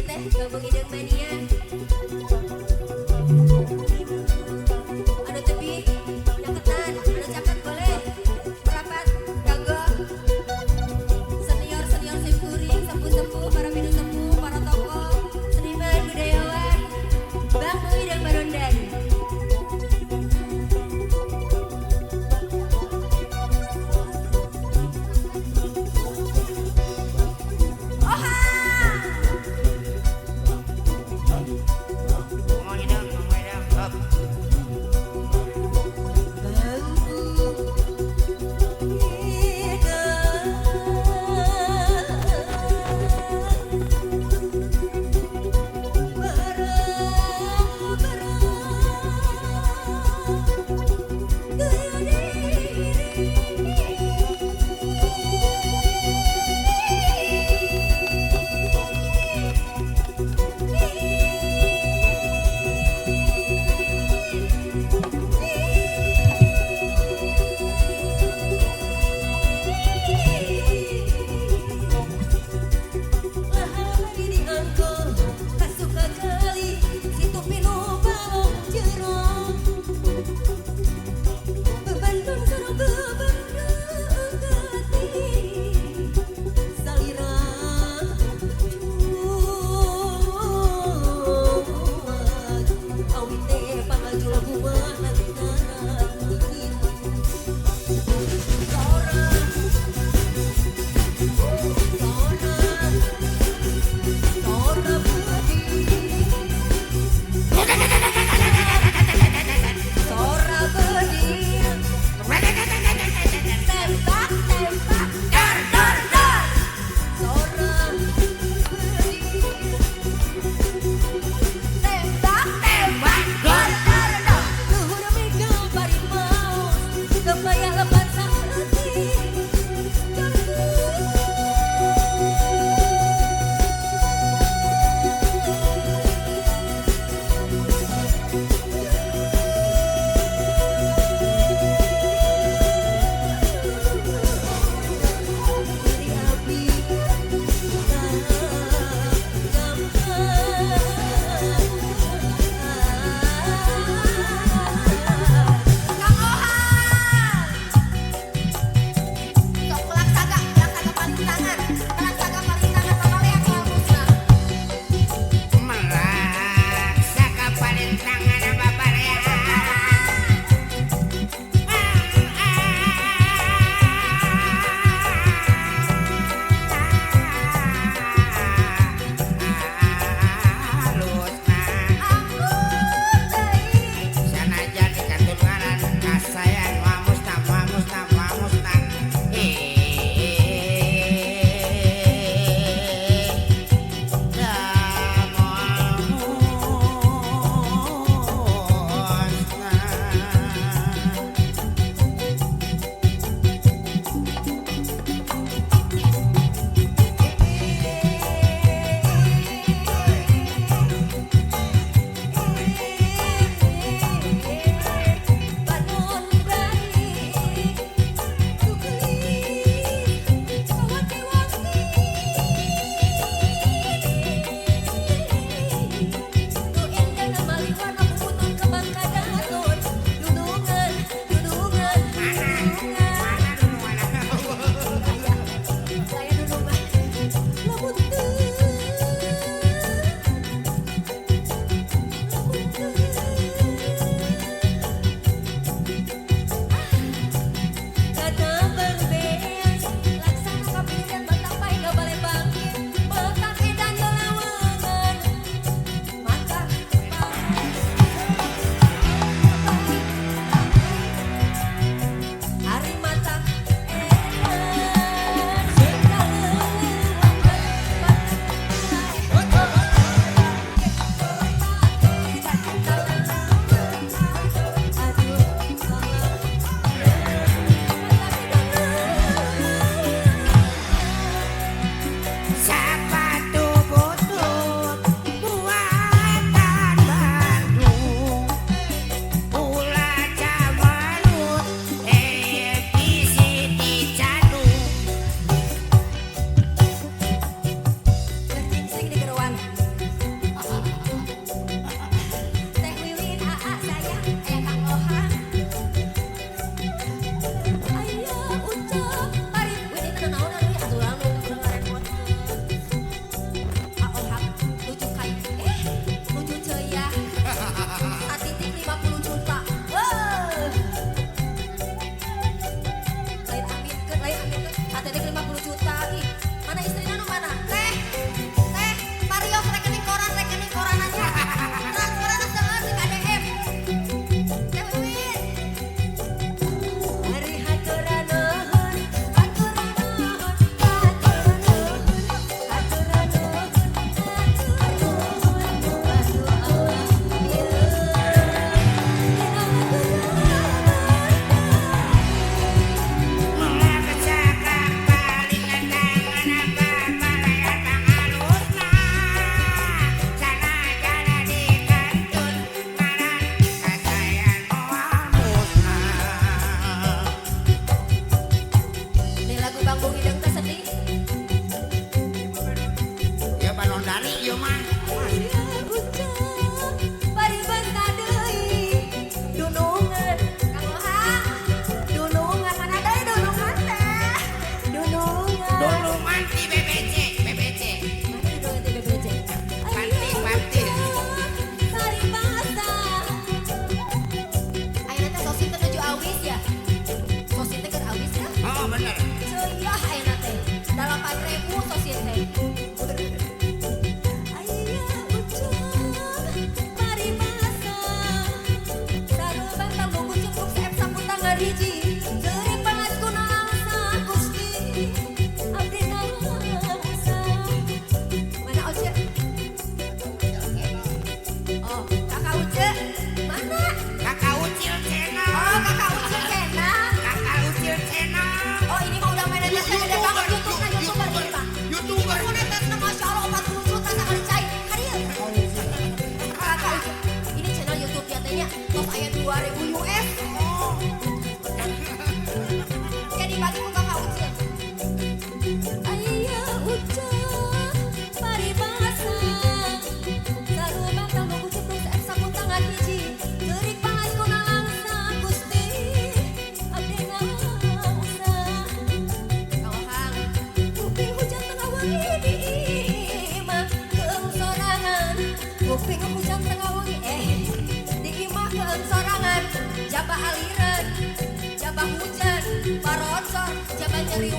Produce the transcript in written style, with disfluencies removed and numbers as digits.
Teh Kampung Hideng Mania. Anu tebi nyaketan, anu caket boleh merapat kanggo senior senior simkuring, sepuh-sepuh, para pinisepuh, para tokoh, seniman, budayawan, Bang Hideng Barondan. Oha! Lari ieu mah. Aya ucap paribasa deui dunungan Kang Ohang dunungan mana deui dunungan teh dunungan Dunungan ti BBC, BBC. Mana dunungan teh BBC? Panti, panti. Paribasa. Ayeuna teh sosin teh nuju awis ya. Sosin teh keur awis ya. Oh, bener. Ceuyah ayeuna teh. 8.000 sosin teh. Aya ucap paribasa. Sarua tanggung cukup seep sapu tangan hiji. Ceurik pangaskuna langsa Gusti. Abdi nalangsa. Mana Oce? Oh, Kakak Uce. Mana? Kakak Ucil channel. Oh, Kakak Ucil channel. Kakak Ucil channel. Oh, ini mah udah monetisasi gede banget YouTube-na, YouTuber ini, Pak. YouTuber. Monetisasi Masya Allah 40 juta sekali cai. Karieu. Kakak Ucil. Ini channel YouTube ya teh nya tos aya 2000 US. Oh. Kayak dibagi ku Kakak Ucil. Aya ucap paribasa. Sarua tanggung cukup seep sapu tangan hiji. Ceurik pangaskuna langsa Gusti. Abdi nalangsa. Kang Ohang, kuping hujan tengah wengi di imah keung sorangan. Kuping hujan tengah wengi di imah keung sorangan. Jaba aliran, jaba hujan, paroncor, jaba nyeri.